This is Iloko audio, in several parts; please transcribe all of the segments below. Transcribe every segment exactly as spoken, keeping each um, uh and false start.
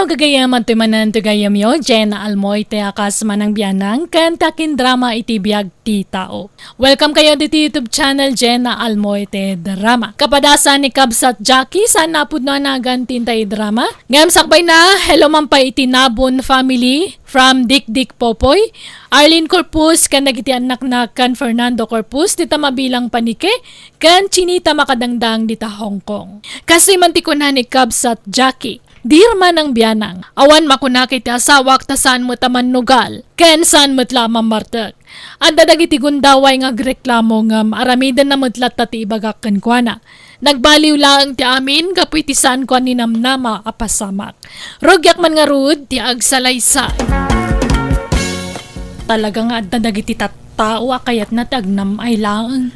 Gagayyem, antoy manen ti gayyemyo, Jenna Almoite a kas manang bianang, ken ti akin drama iti biag ti tao. Welcome kayo diti YouTube channel, Jenna Almoite Drama. Kapadasan ni Kabsat Jackie, saan napudno a nagan ti intay drama? Ngem sakbay na, hello man pay iti Nabon family, from Dikdik Popoy, Arlene Corpus, ken dagiti annakna ken Fernando Corpus, dita mabilang panike, ken Chinita makadangdang dita Hong Kong. Kastoy man ti kuna ni Kabsat Jackie, "Dear manang bianang, awan makunak iti asawak ta saan met a mannugal, ken saan met la a mammartek. Adda dagiti gundaway nga agreklamo ngem aramidenna met latta ti ibagak kenkuana. Nagbaliw laeng ti amin gapu iti saanko a ninamnama a pasamak. Rugiak man ngarud ti agsalaysay." Talaga nga adda dagiti tattao a kayatna ti agnam-ay laeng.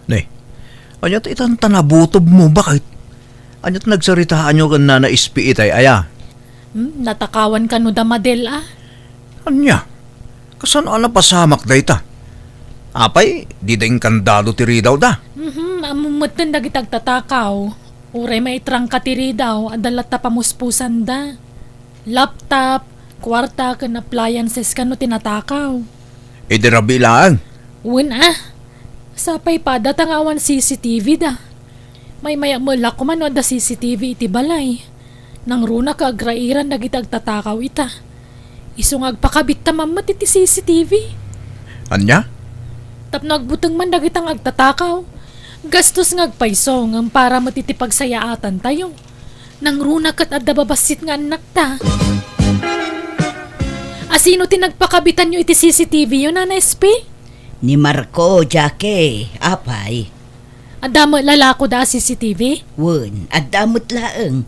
Ne, ania ti itan ta nabutobmo? Bakit? Ania ti nagsaritaanyo ken Nana S P itay aya? Hmm, natakawan kano da Madel a? Ania? Kasano a napasamak dayta? Apay, dida inkandado ti ridawda? Mhm, ammom metten dagiti agtatakaw. Uray maitrangka ti ridaw, adda latta pamuspusanda. Laptop, kuarta, ken appliances kano ti natakaw. Idi rabii laeng? Wen a. Sapay pada ta nga awan C C T V da. Maymayamela koma no adda C C T V iti balay. Nangruna ket agrairan dagiti agtatakaw ita. Isu nga agpakabitta man met iti C C T V. Ania? Tapno agbuteng man dagita nga agtatakaw. Gastos nga agpayso ngem para met iti pagsayaatantayo. Nangruna ket adda babassit nga annakta. Asino ti nagpakabitanyo iti C C T V yo, Nana S P? Ni Marco, Jackie, apay. Adda met lalako da a C C T V? Wen, adda met laeng.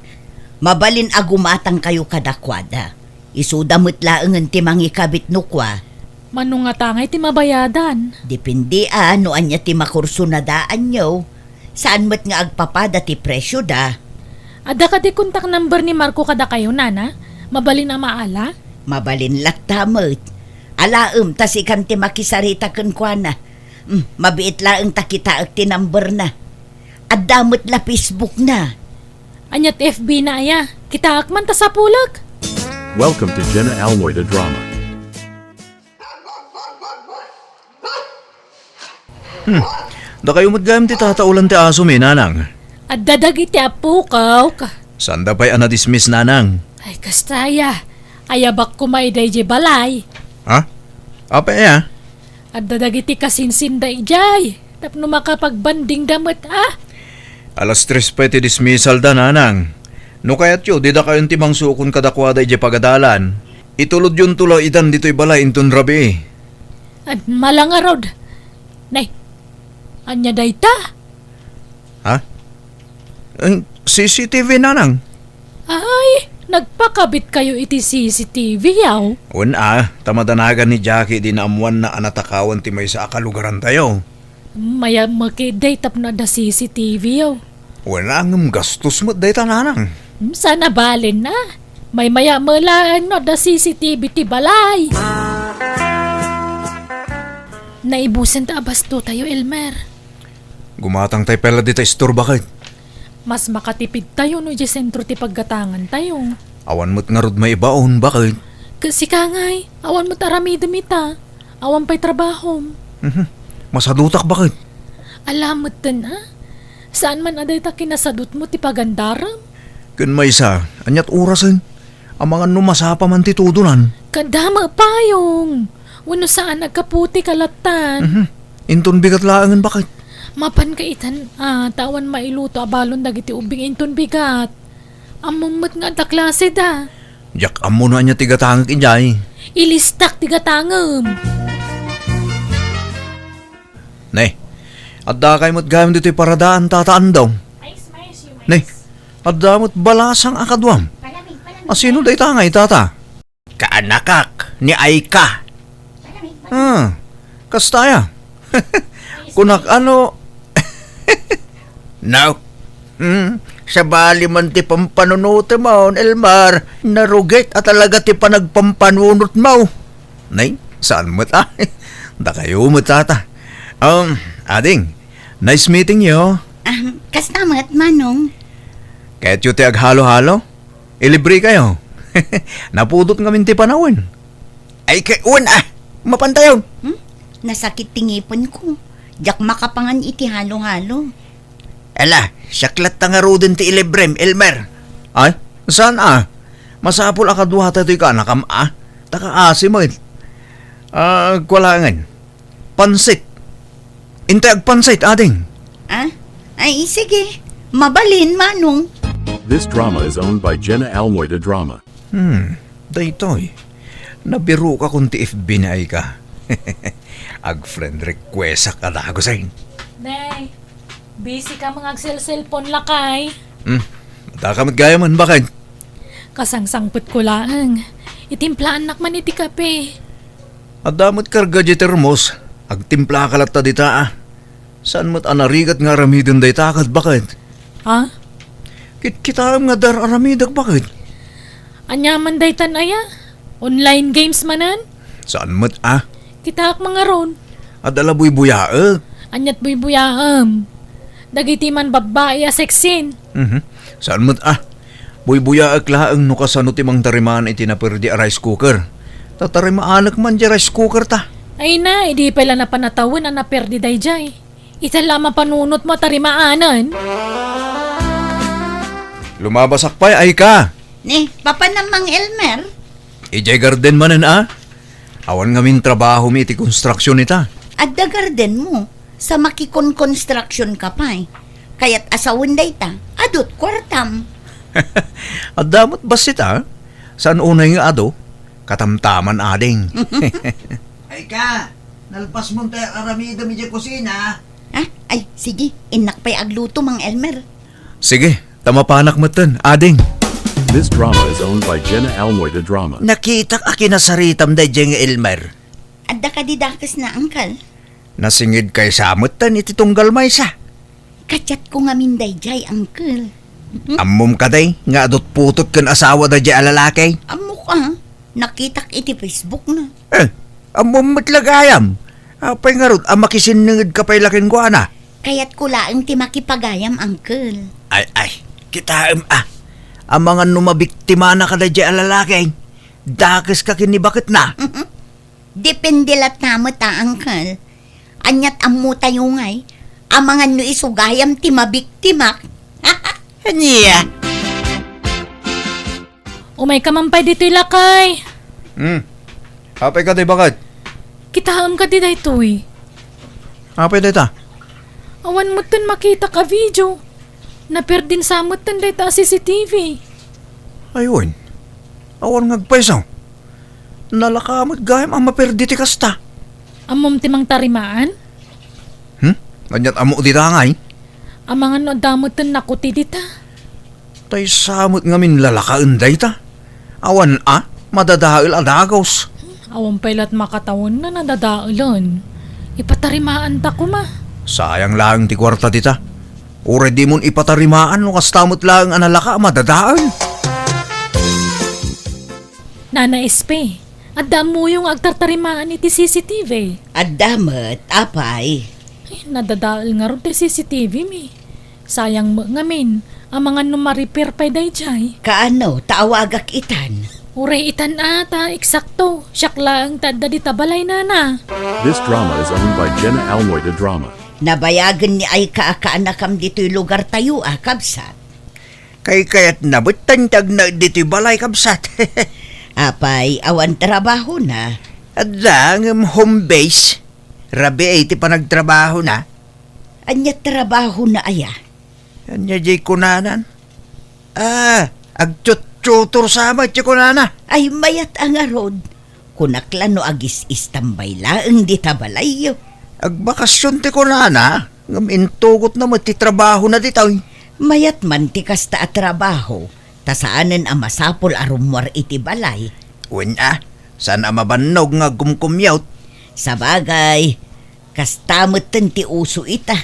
Mabalin a gumatangkayo kadakuada. Isuda met laengen ti mangikabit no kua. Mano ngata ngay ti mabayadan? Depende a no ania ti makurso na daanyo. Saan met nga agpapada ti presyo da. Adda kadi contact number ni Marco kadakayo, Nana? Mabalin a maala? Mabalin latta met. Alaem ta sikan ti makisarita kenkuana. Hmm, mabiit laeng ta kitaek ti number na. Adda met la Facebook na. Ania ti F B na aya? Kitaek man ta sapulek. Welcome to Jenna Almoy the Drama. Hmm. Dakayo met gayam ti tataulan ti asomi, Nanang. Adda dagiti appokaw ka. Saanda pay a nadismiss, Nanang? Ay, kasta aya. Ayabak koma idiay balay. Ha? Apay aya? Adda dagiti kasinsinda idiay. Tapno makapagbandingda met a. Alas tres pay ti dismissal da, Nanang. No kayatyo, dida kayon ti mangsukon kadakuada idiay pagadalan. Itulodyonto la itan ditoy balay inton rabii. Ay, mala ngarud. Nay, ania dayta? Ha? Eh, C C T V, Nanang. Ay, nagpakabit kayo iti C C T V, yaw? Wen a, ta madanagan ni Jackie di naammoanna a natakawan ti maysa a kalugarantayo. Mayat met ketdi tapno adda C C T V, yaw. Wen a, ngem gastos met dayta, Nanang. Hmm, saan a balen a. Maymayat met laeng no adda C C T V ti balay. Naibusen ta a bastotayo, Elmer. Gumatangtay pay la dita store, baket. Mas makatipidtayo no idiay sentro ti paggatangantayo. Awan met ngarud maibaon, baket. Ket sika ngay, awan met aramidem ita. Awan pay trabahom. Mhm. Masadutak, baket. Ala metten a. Saan man a dayta kinasadutmo ti pagandarem? Ken maysa, aniat orasen? Amangan no masapa man ti tudonan. Kadama payong. Wenno saan a kaputi kalatan. Mhm. Inton bigat laengen, baket. Mapanka itan a, ta awan mailuto a balon dagiti ubbing inton bigat. Ammom met nga adda klase da. Diak ammo no ania ti gatangek idiay. Ilistak ti gatangem. Ne, adda kay met gayam ditoy paradaan, Tata Andong. Ne, adda met balasang a kaduam. Asino dayta ngay, Tata? Kaanakak ni Aika. Ah, kasta aya? Kunak ano? No. Hmm, sabali man ti pampanunotem, Elmer. Narugit a talaga ti panagpampanunotmo. Nay, saan met a? Dakayo met, Tata. Um, ading, nice meeting you. Ah, kasta met, Manong. Kayatyo ti aghalo-halo? Ilibre kayo. Napudot ngamin ti panawen. Ay, kay, wen, ah, mapantayon. Hmm? Nasakit ti ngipenko. Diak makapangan iti halo-halo. Ala, siak latta ngaruden ti ilibrem, Elmer. Ay, saan a? Masapul a kaduata toy kaanakam a. Ta kaasi met. Ah, kualangen. Pansit. Intay agpansit, ading. Ah? Ay, sige. Mabalin, Manong. This drama is owned by Jenna Almoy de Drama. Hmm, daytoy. Nabirokakon ti F B ni Aika. Ag-friend requestak a dagusen. Nay, busy ka nga agselselpon, lakay. Hmm, adda ka met gayamen, baket? Kasangsangpetko laeng. Itimplaannak man iti kape. Adda met karga diay termos. Agtimplaka latta dita, ah. Saan met a narigat nga aramiden dayta ket baket? Ha? Kitkitaem nga adda ar-aramidek baket? Ania man daytan aya? Online games manen? Saan met a? Kitaak mangaron. Adda la buybuyaek. Aniat buybuyaem? Dagiti man babbai a sexin. Mhm. Saan met a? Buybuyaek laeng no kasano ti mangtarimaan iti naperdi a rice cooker. Ta tarimaanek man diay rice cooker ta. Ay na, idi pay la napan a tawen a naperdi daydiay. Ita la mapanunotmo a tarimaanen. Lumabasak pay, Aika. Ni, papanam, Mang Elmer? Idiay garden manen a? Awan ngamin trabahomi iti konstruksion ita. Adda gardenmo. Sa makikonkonstruksion ka pay. Kayat a sawen dayta, adu't kuartam. Adda met bassit a? Saan unay nga adu? Katamtaman, ading. Aika, nalpasmon tay aramidem idiay kusina. Ah, ay, sige, innak pay agluto, Mang Elmer. Sige, ta mapanak metten, ading. This drama is owned by Jenna Almoy de Drama. Nakitak a kinasaritam daydiay nga Elmer. Adda kadi dakesna, Uncle? Nasinged kaysa metten iti tunggal maysa. Kadiatko ngamin daydiay, Uncle. Ammom kadi nga adu't putot ken asawa daydiay a lalaki? Ammok a. Nakitak iti Facebook na. Eh, ammom met la gayam. Apay ngarud a makisinnengedka pay la kenkuana? Kayatko laeng ti makipagayam, Uncle. Ay, ay, kitaem a. Amangan no mabiktimana kadaydiay a lalaki. Dakeska ken ni baketna. Depende latta met a, Uncle. Ania't ammotayo ngay, amangan no isu gayam ti mabiktimak. Ania? Umayka man pay ditoy, lakay. Hmm. Apay kadi baket? Kitaem kadi daytoy? Apay dayta? Awan metten makitak a video. Naperdin sa metten dayta a C C T V. Ay wen. Awan nga agpayso. Nalaka met gayam a maperdi ti kasta. Ammom ti mangtarimaan? Hmm? Ania't ammo dita ngay? Amangan no adda metten nakuti dita. Tay sa met ngamin lalakaen dayta. Awan a, madadael a dagus. Awan pay la't makatawen a nadadaelen. Ipatarimaanta koma. Sayang laeng ti kuarta dita. Uray dimon ipatarimaan no kasta met laeng a nalaka a madadael. Nana S P, adda ammoyo nga agtartarimaan iti C C T V? Adda met, apay. Ay, nadadael ngarud ti C C T V mi. Sayang met ngamin, amangan no ma-repair pay daydiay. Kaano, ta awagak itan? Uray itan a, ta eksakto, siak laeng ti adda dita balay, nana. This drama is owned by Jenna Almoy de Drama. Nabayagen ni Aika a kaanakam ditoy lugartayo a, kabsat. Kaykayatna met ti agnaed ditoy balay, kabsat. Apay, awan trabahona? Adda ngem home base. Rabii ti panagtrabahona. Ania trabahona aya? Ania diay kunanan? Ah, agtut-tutor sa met ti kunana. Ay, mayat a ngarud. Kunak la no agis-istambay laeng dita balayyo. Agbakasyon ti kunana, ngem intugotna met ti trabahona ditoy. Mayat man ti kasta a trabaho, ta saanen a masapul a rummuar iti balay. Wen a, saan a mabannog nga agkumkumyot. Sabagay, kasta metten ti uso ita,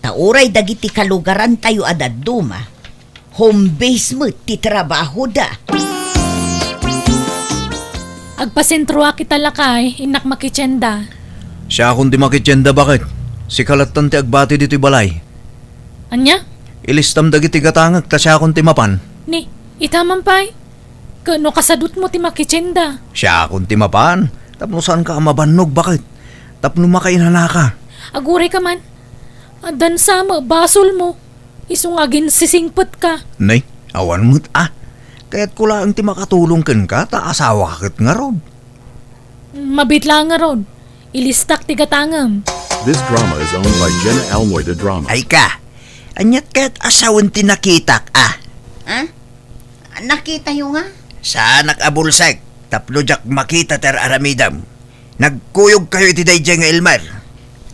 ta uray dagiti kalugarantayo a dadduma, home base met ti trabahoda. Agpasentroak ita, lakay, innak makitienda. Siakon ti makitienda, baket? Sika lattan ti agbati ditoy balay. Ania? Ilistam dagiti gatangek ta siakon ti mapan. Ni, ita man pay? Ket no kasadutmo ti makitienda? Siakon ti mapan, tapno saanka a mabannog, baket? Tapno makainanaka. Agurayka man. Addan sa met basolmo. Isu nga aginsisingpetka. Nay, awan met a. Kayatko laeng ti makatulong kenka, ta asawaka ket ngarud. Mabiit laeng ngarud. Ilistak ti gatangem. This drama is owned by Jenna Almoy de Drama. Ay ka, aniat ket a sawen ti nakitak a? Ha? Nakitayo nga? Saanak a bulsek, tapno diak makita ti ar-aramidem. Nagkuyogkayo iti daydiay nga Elmer.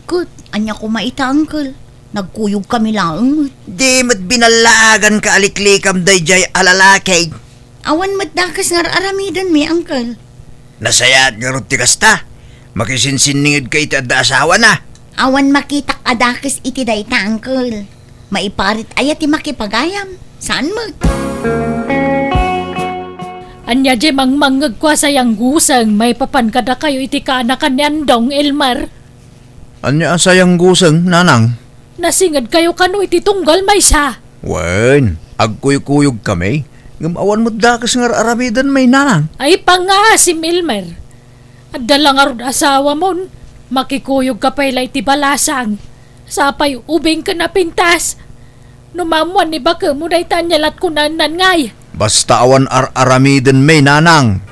Ket, ania koma ita, Uncle? Nagkuyogkami laeng met. Di met binallaaganka a liklikam daydiay a lalaki. Awan met dakes nga ar-aramidenmi, Uncle. Nasayaat ngarud ti kasta. Makisinsinningedka iti adda asawana. Awan makitak a dakes iti dayta, Uncle. Maiparit aya ti makipagayam? Saan met? Ania diay mangmangngegko a sayangguseng maipapan kadakayo iti kaanakan ni Andong, Elmer? Ania a sayangguseng, nanang? Nasingedkayo kano iti tunggal maysa? Wen, agkuykuyogkami, ngem awan met dakes nga ar-aramidenmi, nanang. Ay, pangngaasim, Elmer. Adda la ngarud asawamon, makikuyogka pay la iti balasang. Sapay ubing ken napintas. No maammoan ni bakemo dayta, ania latko naennanngay? Basta awan ar-aramidenmi, nanang.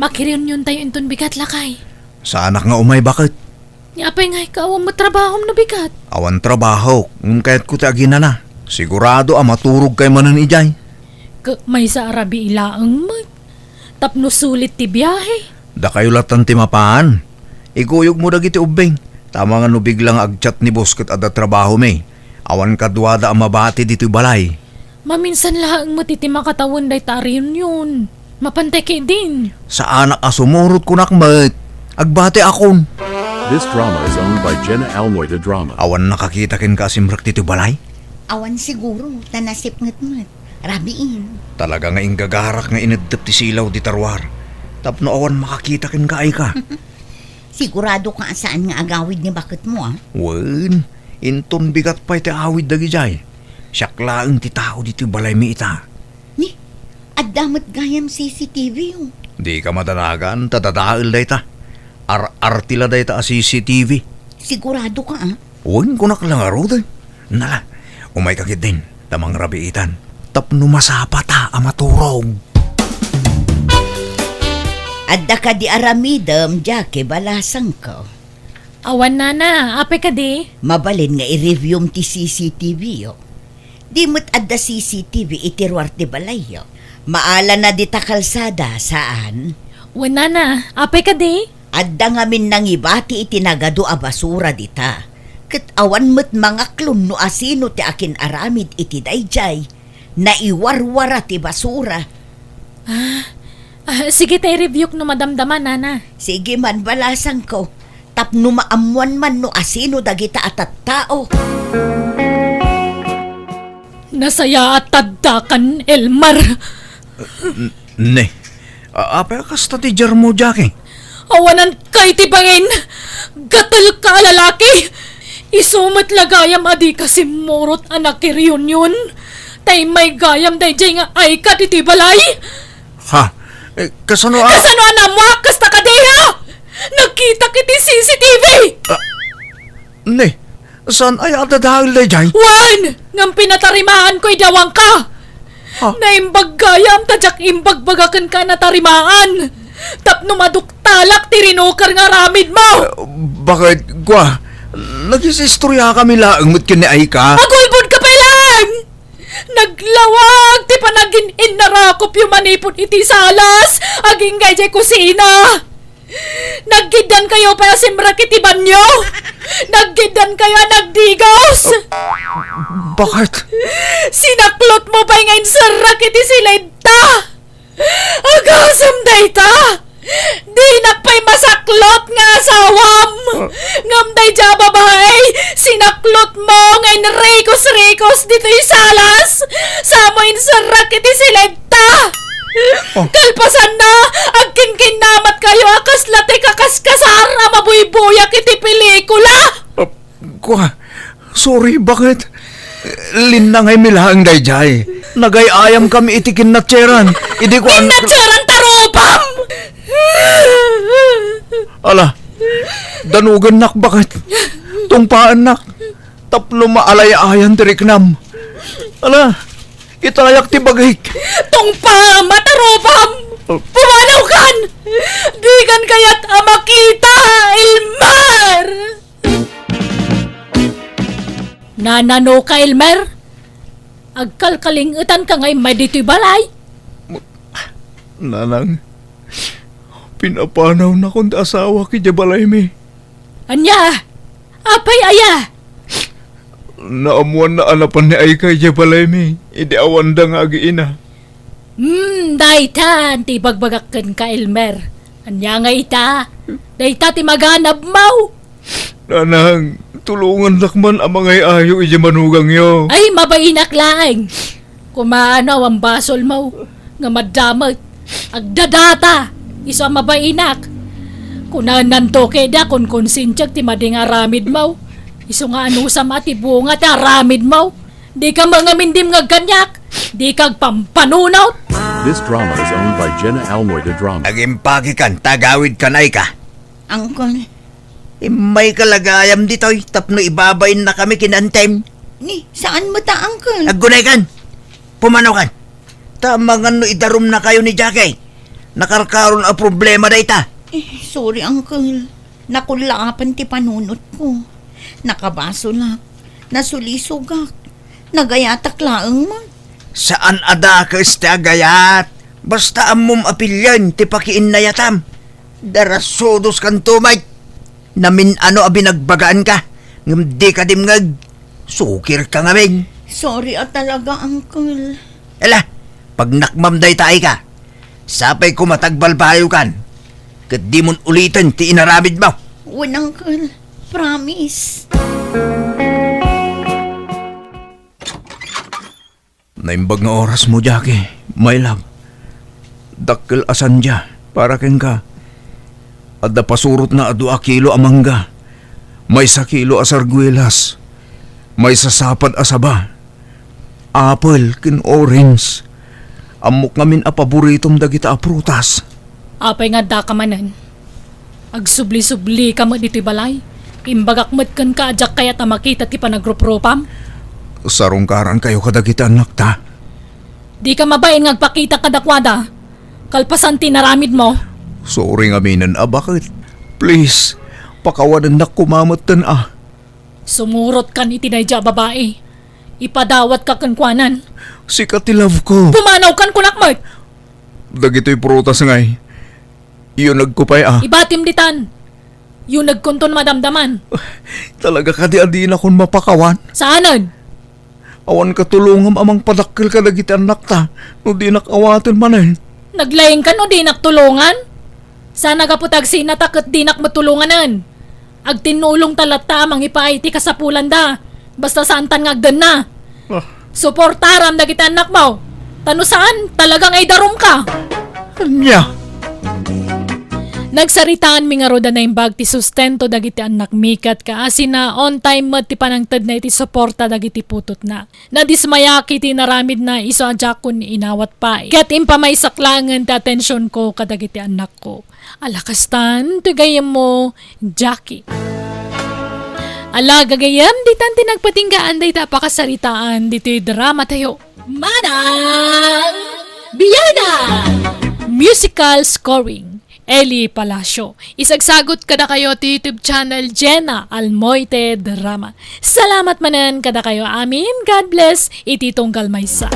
Makireuniontayo inton bigat, lakay. Saanak nga umay, baket? Ni apay nga ikaw, awan met trabahom no bigat? Awan trabahok, ngem kayatko ti aginana. Sigurado a maturogkay manen idiay. Ket maysa a rabii laeng met. Tapno sulit ti biahe. Dakayo latta ti mapan. Ikuyogmo dagiti ubbing. Tama nga no bigla nga agchat ni boss ket adda trabahomi, awan kaduada a mabati ditoy balay. Maminsan laeng met iti makatawen dayta a reunion. Mapantay ketdin. Saanak a sumurot, kunak met. Agbatiakon. This drama is owned by Jenna Almoy de Drama. Awan nakakita kenka a simrek ditoy balay? Awan siguro, ta nasipnget met. Rabiin. Talaga nga inggagarak nga ineddep ti silaw dita ruar. Tapno awan makakita kenka, ay ka. Sigurado ka a saan nga agawid ni baketmo, a? Wen, inton bigat pay ti awid dagidiay. Siak laeng ti tao ditoy balaymi ita. Ni, adda met gayam C C T V, o. Dika madanagan, ta dadael dayta. Ar-arti la dayta a C C T V. Sigurado ka, a? Wen, kunak la ngarud, e. Nala, umayka ketdin, ta mangrabiitan. Tapno masapata a maturog. Adda kadi aramidem, Jackie, balasangko? Awan, nana. Apay kadi? Mabalin nga i-reviewm ti C C T V, o. Di met adda C C T V iti ruar ti balayyo. Maalana dita kalsada, saan? Wen, nana. Apay kadi? Adda ngamin nangibati iti nagadu a basura dita. Ket awan met mangaklon no asino ti akin-aramid iti daydiay. Naiwarwara ti basura. Ah, ah, sige, ta i-reviewk no madamdama, nana. Sige man, balasangko. Tapno maammoan man no asino dagita a tattao. Nasayaat addakan, Elmer. N-, ne. A-, apay a kasta ti diarmo, Jackie? Awananka iti bangin! Gatelka a lalaki! Isu met la gayam a dika simmurot a nakireunion. Ta immay gayam daydiay nga ayka ditoy balay. Ha? E, kasano a— Kasano a naammoak? Kasta kadi, ha? Nakitak iti C C T V! Ah, ne, saan aya a dadael daydiay? Wen, ngem pinatarimaanko idi awanka. Ha? Naimbag gayam ta diak imbagbaga kenka a natarimaan. Tapno maduktalak ti rinuker nga aramidmo. Eh, bakit, kwa? Nagis-istoriakami laeng met ken ni ayka. Agulbodka pay laeng! Naglawag ti panagin-innarakopyo manipud iti salas agingga idiay kusina. Naggiddankayo pay a simrek iti banio. Naggiddankayo a nagdigos. Bakit? Sinaklotmo pay nga inserrak iti silidta. Agasem dayta! Dinak pay masaklot nga asawam! Ngem daydiay a babai, sinaklotmo nga inrikos-rikos ditoy salas! Samo inserrak iti silidta! Oh. Kalpasanna, agkinkinnamatkayo a kasla ti kakaskasar a mabuybuyak iti pelikula! Ah, kwa, sorry, bakit? Linnangaymi laeng daydiay. Nagay-ayamkami iti kinnatseran. Idi kuan- Kinnatseran ta rupam! Ala, danugennak baket. Tungpaennak. Tapno maalay-ayan ti riknam. Ala, itayak ti bagik. Tungpaem, ta rupam! Pumanawkan! Dikan kayat a makita, Elmer! Nanano ka, Elmer? Agkalkaling-etan ka nga immay ditoy balay? Nanang, pinapanawnakon ti asawak idiay balaymi. Ania? Apay aya? Naammoanna a napan ni Aika idiay balaymi, idi awanda nga agiina. Hmm, daytan ti ibagbagak kenka, Elmer. Ania nga ita? Dayta ti maganabmaw. Nanang, tulongannak man a mangay-ayo idiay manugangyo. Ay, mabainak laeng. Kumaano, awan basolmaw nga maddamet. Agdadata, isu a mabainak. Kunananto keda, kunkonsensiak ti madi nga aramidmaw. Isu nga anusam a ti bunga ti aramidmaw. Dika mangamindim nga agkaniak. Dika agpampanunot. This drama is owned by Jenna Almoy de Drama. Agimpakikan, tagawid kanay ka. Uncle. Immayka la gayam ditoy tapno ibabain na kami ken Antem. Ni, saan mo ta, Uncle? Aggunaykan! Pumanawkan! Ta amangan no idarumnakayo ni Jackie. Nakarkaron a problema dayta. Eh, sorry, Uncle. Nakullaapan ti panunotko. Nakabasolak. Nasulisogak. Nagayatak laeng man. Saan a dakes ti agayat. Basta ammom a pilien ti pakiinnayatam. Darasudoskanto met. Namin-ano a binagbagaanka, ngem dika dimngeg. Sukirka ngamin. Sorry a talaga, Uncle. Ala, pagnakmam dayta, Aika. Sapay koma ta agbalbayokan, ket dimon uliten ti inaramidmo. Wen, Uncle. Promise. Naimbag nga orasmo, Jackie, my love. Dakkel a sandia para kenka. Adda pasurotna a dua a kilo a mangga, maysa kilo a sarguelas, maysa sapad a saba, apple ken orange. Ammok ngamin a paboritom dagita a prutas. Apay nga addaka manen? Agsubli-sublika met ditoy balay. Imbagak met kenka a diak kayat a makita ti panagruprupam. Sarungkarankayo kadagiti annakta. Dika mabain nga agpakita kadakuada. Kalpasan ti inaramidmo. Sorry ngaminen a baket. Please, pakawanennak koma metten a. Sumurotkan iti daydiay a babai. Ipadawatka kenkuanan. Sika ti love ko. Pumanawkan, kunak met! Dagitoy prutas ngay, iyunegko pay a. Ibatim ditan. Yunegkonton madamdaman. Talaga kadi a dinakon mapakawan? Saanen? Awan katulongam a mangpadakkel kadagiti annakta no dinak awaten manen. Naglaingka no dinak tulongan? Saan a gapu ta agsinata ket dinak met tulonganen. Agtinnulongta latta a mangipaay ti kasapulanda. Basta saantan nga agdenna. Ah. Suportaram dagiti annakmo. Ta no saan, talaga nga idarumka. Ania? Nagsaritaanmi ngarud a naimbag ti sustento dagiti annakmi ket kaasina, on time met ti panangtedna iti suporta dagiti putotna. Nadismayak iti inaramidna isu a diakon inawat pay. Ket impamaysak laengen ti atensionko kadagiti annakko. Ala kastan, ti gayyemmo, Jackie. Ala, gagayyem, ditan ti nagpatinggaan dayta a pakasaritaan ditoy dramatayo. Manang Biana! Musical scoring, Eli Palacio. Isagsagut kadakayo ti YouTube channel Jenna Almoite Drama. Salamat manen kadakayo amin. God bless iti tunggal maysa.